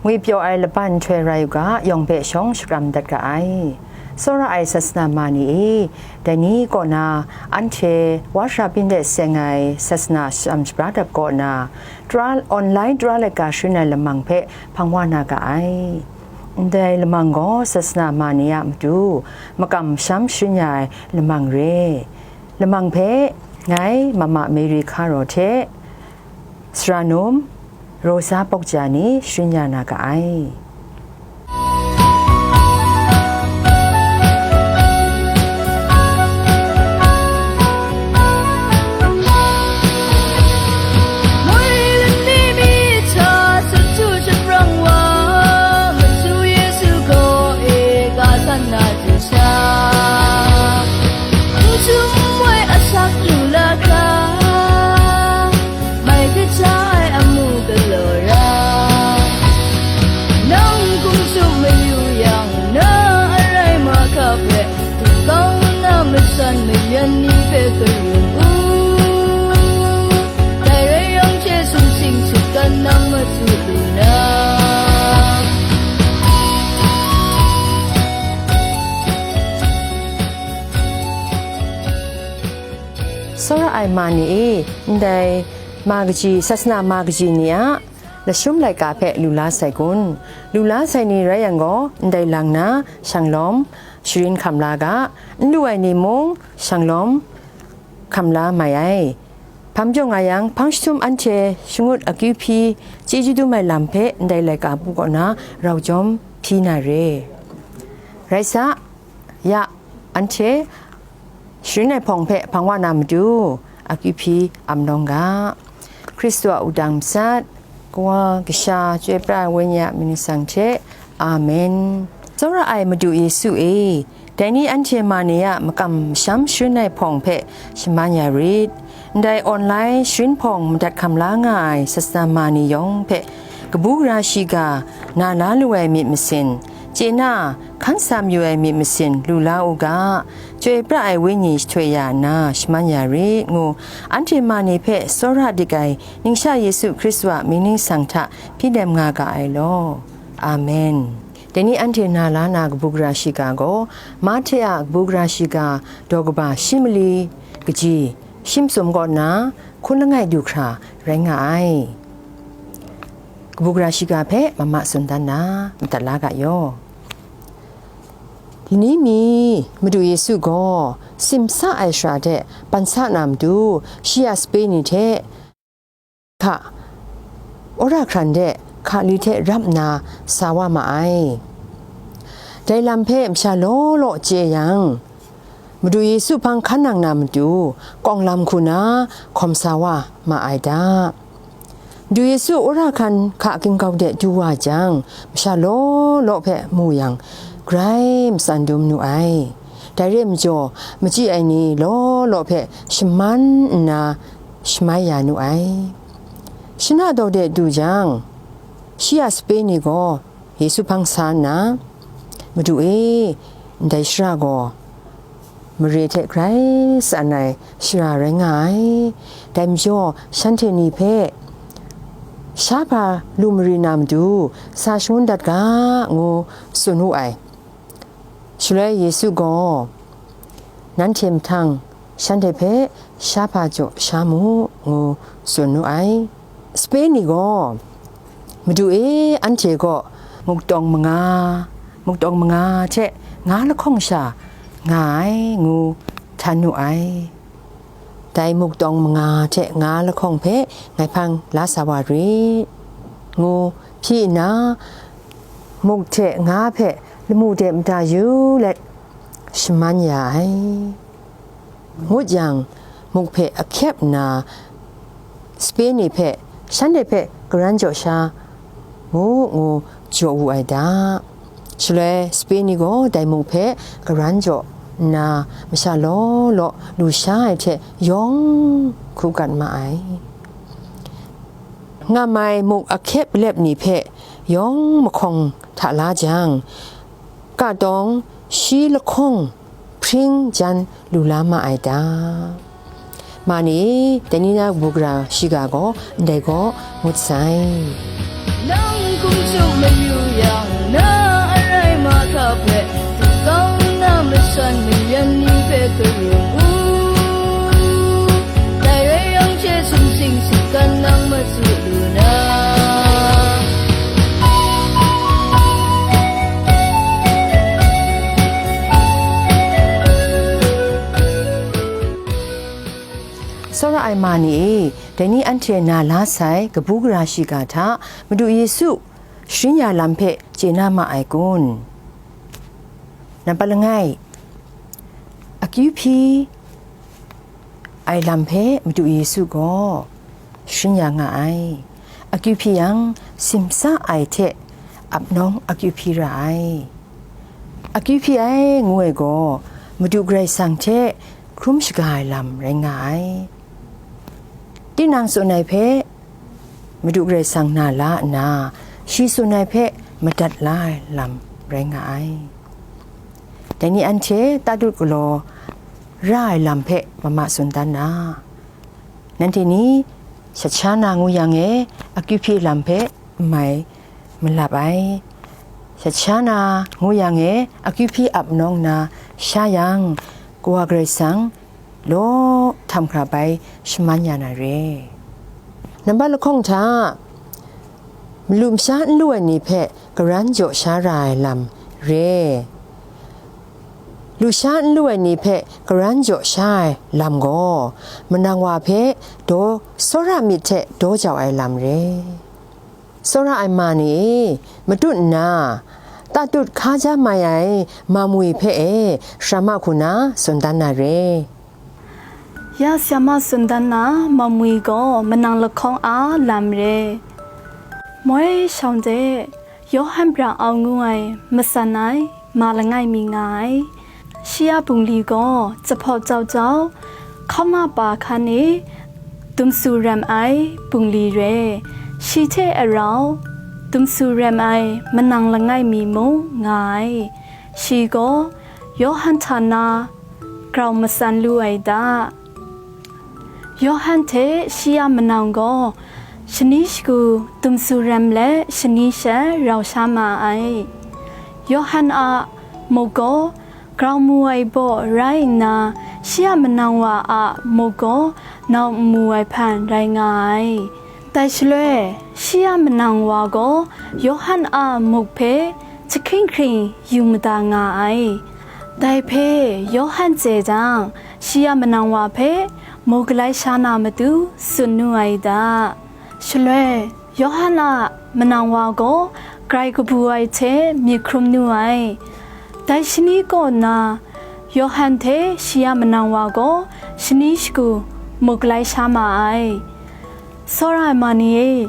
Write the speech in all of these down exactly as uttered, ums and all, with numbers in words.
Ngwi pyaw ai laban nhtoi rai u ga, yawng hpe shawng shakram dat ga ai. Tsawra ai sasana ma ni e, dai ni kaw na anhte wa sara byin de seng ai sasana shachram shabra dap kaw na, tara, online tara laika sharin ai lamang hpe hpang wa na ga ai. Ndai lamang gaw sasana ma ni a matu makam masham sharin ya ai lamang re. Lamang hpe ngai Mama Mary Hkaraw hte Sara num, Rosa Pawkja ni sharin ya na ga ai. Moi lanni mi hta sut htu shat prang wa, Madu Yesu kaw e ka san na du sha. N htum woi asak lu la hkra, mai hkrit sha ai amu galaw ra, nang hkum tsup mayu yang, na arai mahka hpe, hkungkau na matsan mayan ni hpe karum u, dai rai yang hte sumsing sutgan nang matu lu na. Tsawra ai ma ni e, ndai ma kaji, sasana ma kaji ni a lashum laika hpe lu la sai kun? Lu la sai ni rai yang gaw, ndai lang na shanglawm sharin hkam la ga, n lu ai ni mung shanglawm hkam la mai ai. Hpam jaw nga yang, hpang jahtum anhte shangut akyu hpyi chyeju dum ai lam hpe ndai laika bu kaw na rau jawm hpyi na re. Rai sa, ya, anhte sharin ai hpawng hpe hpang wa na matu, akyu hpyi am nawng ga. Hkristu a wudang matsat, Kawa, Kasha, Chyoi pra ai Wenyi a mying ningsang hte. Amen. Tsawra ai Madu Yesu e, dai ni anhte ma ni a makam masham sharin ai hpawng hpe shaman ya rit. Ndai online sharin hpawng madat hkam la nga ai sasana ma ni yawng hpe kabu gara shiga na la lu ai myit masin, chye na, hkan sa mayu ai myit masin lu la u ga, Chyoi pra ai Wenyi jahtoi ya nna shaman ya rit, ngu anhte ma ni hpe tsawra dik ai Ningsha Yesu Hkristu a mying ningsang hta hpyi nem nga ga ai law. Amen. Dai ni anhte na la na kabu gara shiga gaw, Mahte a kabu gara shiga daw kaba shi mali kaji shi masum kaw na hkun langai du hkra rai nga ai. Kabu gara shiga hpe mama tsun dan na madat la ga yaw. Dai ni mi, Madu Yesu gaw simsa ai shara de ban sa na matu, shi a sape ni hte hka, wora hkran de hka li hte rap nna sa wa ma ai. Dai lam hpe masha law law chye yang, Madu Yesu hpang hkan nang na matu, kawng lam hku na hkawm sa wa ma ai da. Madu Yesu wora hkan hka ginggau de du wa jang, masha law law hpe mu yang, grai matsan dum nu ai. Dai re ai majaw, machyi ai ni law law hpe shaman nna shamai ya nu ai. Shana daw de du jang, shi a sape ni gaw Yesu hpang sa nna, "Madu e, ndai shara gaw mare hte grai tsan ai shara rai nga ai. Dai majaw, shanhte ni hpe sha hpa lu mari na matu, sa shangun dat ga," ngu tsun wu ai. Shaloi Yesu gaw, "Nanhte mahtang shanhte hpe sha hpa jaw sha mu," ngu tsun nu ai. Sape ni gaw, "Madu e, anhte gaw muktawng manga, muktawng manga hte nga lahkawng sha nga ai," ngu htan nu ai. "Dai muktawng manga hte nga lahkawng hpe ngai hpang la sa wa rit," ngu hpyi nna, muk hte nga hpe lamu de mada yu let shaman ya ai. Ngut yang, muk hpe ahkyep nna, sape ni hpe, "Shanhte hpe karan jaw sha mu," ngu jaw wu ai da. Shaloi sape ni gaw dai muk hpe karan jaw nna, masha law law lu sha ai hte yawng hku gat ma ai. Ngam ai muk ahkyep lep ni hpe yawng mahkawng hta la jang, ka tawng shi lahkawng hpring jan lu la ma ai ta? Ma ni, dai ni na kabu gara shiga gaw ndai gaw ngut sai. Nang Hkum tsup mayu yang, na arai mahkra hpe, kau nna masan mayan ni hpe karim u. Dai rai yang hte sumsing singkan nang matsu lu na. Tsawra ai ma ni e, dai ni anhte na la sai kabu gara shiga hta Madu Yesu sharin ya lam hpe chye na ma ai kun? Nampat langai, akyu hpyi ai lam hpe Madu Yesu gaw sharin ya nga ai. Akyu hpyi yang, simsa ai hte ap nawng akyu hpyi ra ai. Akyu hpyi ai ngu ai gaw, Madu Karai Kasang hte hkrum shaga ai lam rai nga ai. Tinang tsun ai hpe Madu Karai Kasang na la nna, shi tsun ai hpe madat la ai lam rai nga ai. Dai ni anhte tatut galaw ra ai lam hpe mama tsun dan na. Nanhte ni shat sha na ngu yang e, akyu hpyi lam hpe n mai malap ai. Shat sha na ngu yang e, akyu hpyi ap nawng na sha yang, Kawa Karai Kasang law htam hkra bai shaman ya na re. Nambat lahkawng hta, malu masha n lu ai ni hpe karan jaw sha ra ai lam re. Lusha n lu ai ni hpe karan jaw sha ai lam gaw, manang wa hpe daw, tsawra myit hte daw jau ai lam re. Tsawra ai ma ni e, matut nna, tatut hka ja mai ai Mamwi hpe e, shara ma hku na tsun dan na re. Ya sya ma tsun dan na Mamwi gaw manang lahkawng a lam re. Moi shawng de, Yawhan Pra Au ngu ai matsan ai ma langai mi nga ai. Shi a bungli gaw jahpawt jau jau, hkauna pa hkan e dumsu rem ai bungli re. Shi hte arau dumsu rem ai manang langai mi mung nga ai. Shi gaw Yawhan hta na grau matsan lu ai da. Yawhan hte shi a manang gaw shani shagu dumsu rem let shani sha rau sha ma ai. Yawhan a muk gaw grau mu ai baw rai nna, shi a manang wa a muk gaw nau n mu ai hpan rai nga ai. Dai shaloi, shi a manang wa gaw Yawhan a muk hpe jahkring hkring yu mada nga ai. Dai hpe Yawhan chye jang, shi a manang wa hpe mu galai sha na matu tsun nu ai da. Shaloi, Yawhan a manang wa gaw grai kabu ai hte myit hkrum nu ai. Dai shani kaw nna, Yawhan hte shi a manang wa gaw shani shagu mu galai sha ma ai. Tsawra ai ma ni e,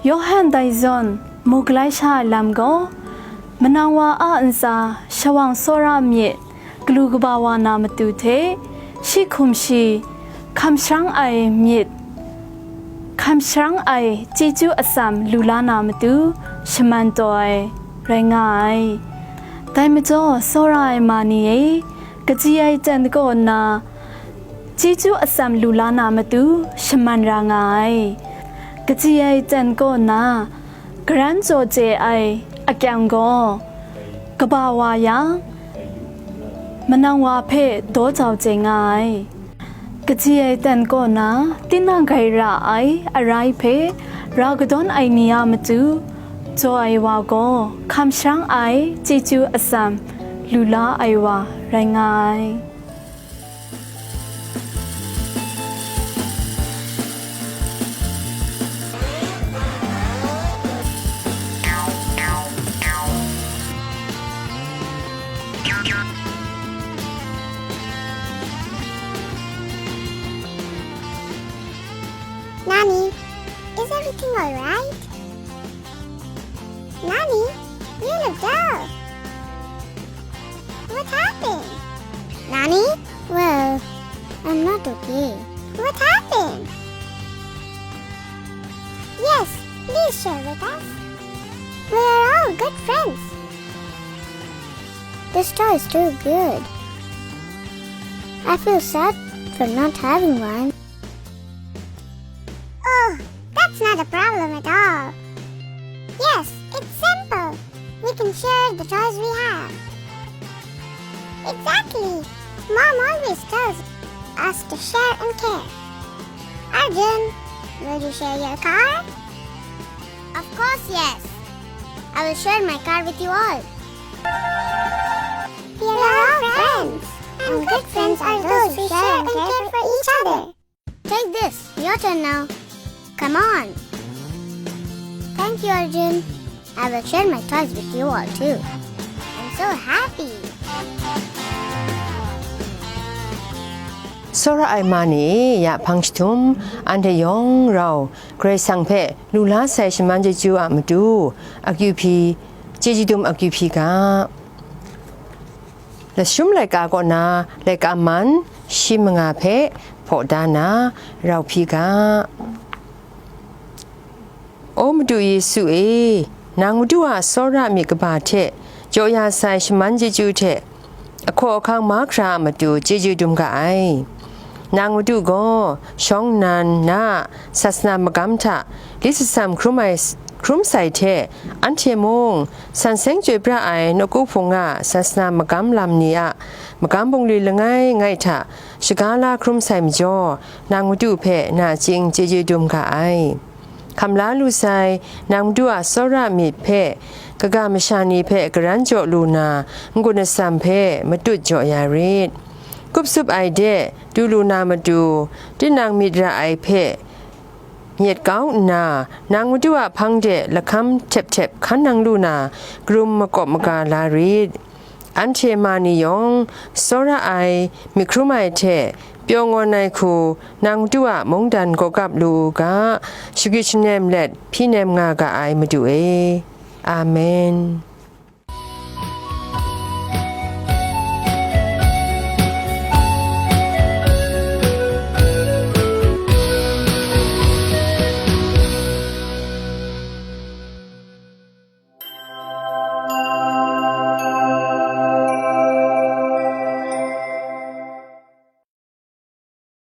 Yawhan dai zawn mu galai sha ai lam gaw, manang wa a ntsa shawang tsawra myit galu kaba wa na matu hte, shi hkum shi hkam sharang ai myit, hkam sharang ai chyeju atsam lu la na matu shaman taw ai rai nga ai. Dai majaw, tsawra ai ma ni e, kaji ai ten kaw nna, chyeju atsam lu la na matu shaman ra nga ai. Kaji ai ten kaw nna, karan jaw chye ai akyang gaw, kaba wa yang, manang wa hpe daw jau chye nga ai. Kaji ai ten kaw nna, tinang grai ra ai arai hpe ra kadawn ai ni a matu, jaw ai wa gaw, hkam sharang ai chyeju atsam lu la ai wa rai nga ai. Nani, is everything all right? Nani, you look dull. What happened? Nani? Well, I'm not okay. What happened? Yes, please share with us. We are all good friends. This toy is too good. I feel sad for not having one. Oh, that's not a problem at all. Yes, Toys we have. Exactly. Mom always tells us to share and care. Arjun, will you share your car? Of course, yes. I will share my car with you all. We are all friends, and good friends are those who share and care for each other. Take this, your turn now. Come on. Thank you, Arjun. I will share my toys with you all too. I'm so happy. Tsawra ai ma ni ya hpang jahtum, anhte yawng rau Karai Kasang hpe lu la sai shaman chyeju a matu akyu hpyi, chyeju dum akyu hpyi ga. Lashum laika kaw na laika man shi manga hpe hpaw da na rau hpyi ga. O Madu Yesu e, nang Madu a tsawra myit kaba hte jaw ya sai shaman chyeju hte ahkaw ahkang mahkra a matu chyeju dum ga ai. Nang Madu gaw shawng nnan na a sasana magam hta lit shatsam hkrum ai, hkrum sai hte, anhte mung san seng chyoi pra ai nawku hpung a sasana magam lam ni a magam bungli langai ngai hta shaga la hkrum sai majaw, nang Madu hpe nachying chyeju dum ga ai. Hkam la lu sai, nang Madu a tsawra myit hpe kaga masha ni hpe karan jaw lu na, n-gun atsam hpe matut jaw ya rit. Kup tsup ai de, du lu na matu, tinang myit ra ai hpe myit kau nna, nang Madu a hpang de lahkam htep htep hkan nang lu na, karum makawp maga la rit. Anhte ma ni yawng, tsawra ai, myit hkrum ai hte pyaw ngawn ai hku, nang Madu a mungdan gaw kap lu u ga, shagrit shanem let hpyi nem nga ga ai Madu e. Amen.